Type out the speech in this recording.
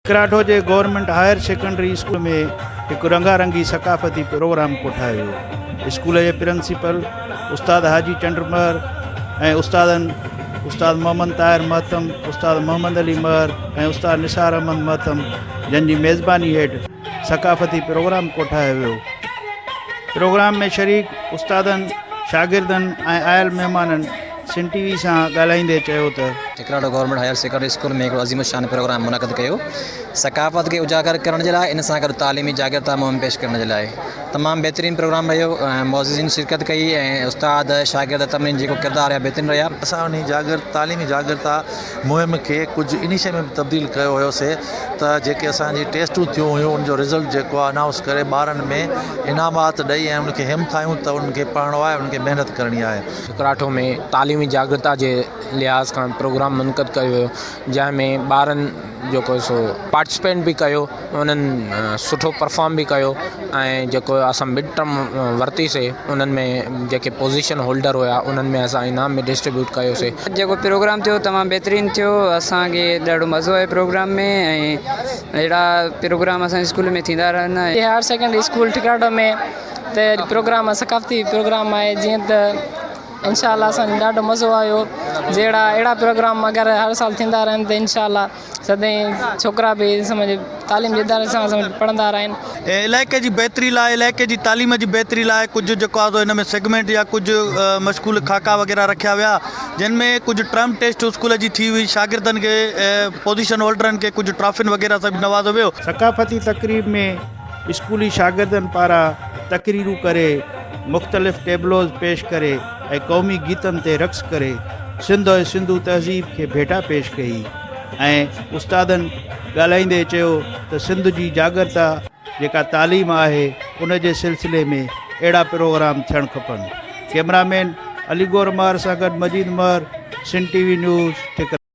ڪراٺو جي government higher secondary school ۾ هڪ رنگا رنگي ثقافتي پروگرام ڪوٺايو ويو. اسڪول جي پرنسپل استاد حاجي چنڊ مهر ۽ استادن استاد محمد طاهر مهتم، استاد محمد علي مهر ۽ استاد نثار احمد مهتم جن جي ميزباني هيٺ ثقافتي پروگرام ڪوٺايو ويو. پروگرام ۾ شريڪ استادن، شاگردن ۽ آيل مهمانن سن ٽي وي سان ڳالهائيندي چيو ته. ٺڪراٺو گورنمينٽ هائير سيڪنڊري اسڪول ۾ هڪڙو عظيم الشان پروگرام منعقد ڪيو ثقافت کي اجاگر ڪرڻ جي لاء ان سان گڏ تعليمي جاڳرتا مهم پيش ڪرڻ جي لاء تمام بهترين پروگرام رهيو ۽ معززين شرڪت ڪئي ۽ استاد شاگرد تمرين جيڪو ڪردار رهيا بهترين رهيا. اسان انهي جاڳر تعليمي جاڳرتا مهم کي ڪجهه انهي شئي ۾ به تبديل ڪيو هيو سي ته جيڪي اسان جي ٽيسٽون ٿيون هيون ان جو رزلٽ جيڪو آهي انائونس ڪري ٻارن ۾ انعامات ڏئي ۽ انهن کي همٿايون ته انهن کي پڙهڻو آهي انهن کي محنت ڪرڻي آهي. ٺڪراٺو ۾ تعليمي جاڳرتا جي لحاظ کان پروگرام منعقد ڪيو ويو جنهن ۾ ٻارن جيڪو سو پارٽيسپيٽ به ڪيو انهن سٺو پرفارم به ڪيو ۽ جيڪو اسان مڊ ٽرم ورتيسي انهن ۾ جيڪي پوزيشن هولڊر هيا انهن ۾ اسان انعام به ڊسٽريبيوٽ ڪيوسي. جيڪو پروگرام ٿيو تمام بهترين ٿيو اسان کي ڏاڍو مزو آيو پروگرام ۾ ۽ اهڙا پروگرام اسان جي اسڪول ۾ ٿيندا رهندا. هائر سيڪنڊري اسڪول ٺڪراٺو ۾ ته پروگرام ثقافتي پروگرام آهي جيئن ته انشاء الله اسان کي ڏاڍو مزو آيو جهڙا اهڙا پروگرام اگر هر سال ٿيندا رهن ته انشاء الله سدائين ڇوڪرا به سمجھ تعليم جي اداري سان سمجھ پڙهندا رهن. علائقي جي بهتري لاء علائقي جي تعليم جي بهتري لاء ڪجهه جيڪو آهي سو هن ۾ سيگمينٽ يا ڪجهه مشغول خاڪا وغيره رکيا ويا جن ۾ ڪجهه ٽرم ٽيسٽ اسڪول جي ٿي هئي شاگردن کي پوزيشن هولڊرن کي ڪجهه ٽرافين وغيره سان به نوازيو ويو. ثقافتي تقريب ۾ اسڪولي شاگردن پاران تقريرون ڪري، مختلف ٽيبلوز پيش ڪري ۽ قومي گيتن تي رقص ڪري سنڌ ۽ سنڌو تهذيب کي ڀيٽا پيش ڪئي ۽ استادن ڳالهائيندي چيو ته سنڌ جي جاڳرتا جيڪا تعليم آهي ان جي سلسلي ۾ اهڙا پروگرام ٿيڻ کپن. ڪئميرا مين علي گور مهر سان گڏ Majeed Mehar, Sindh T V news, Thikra.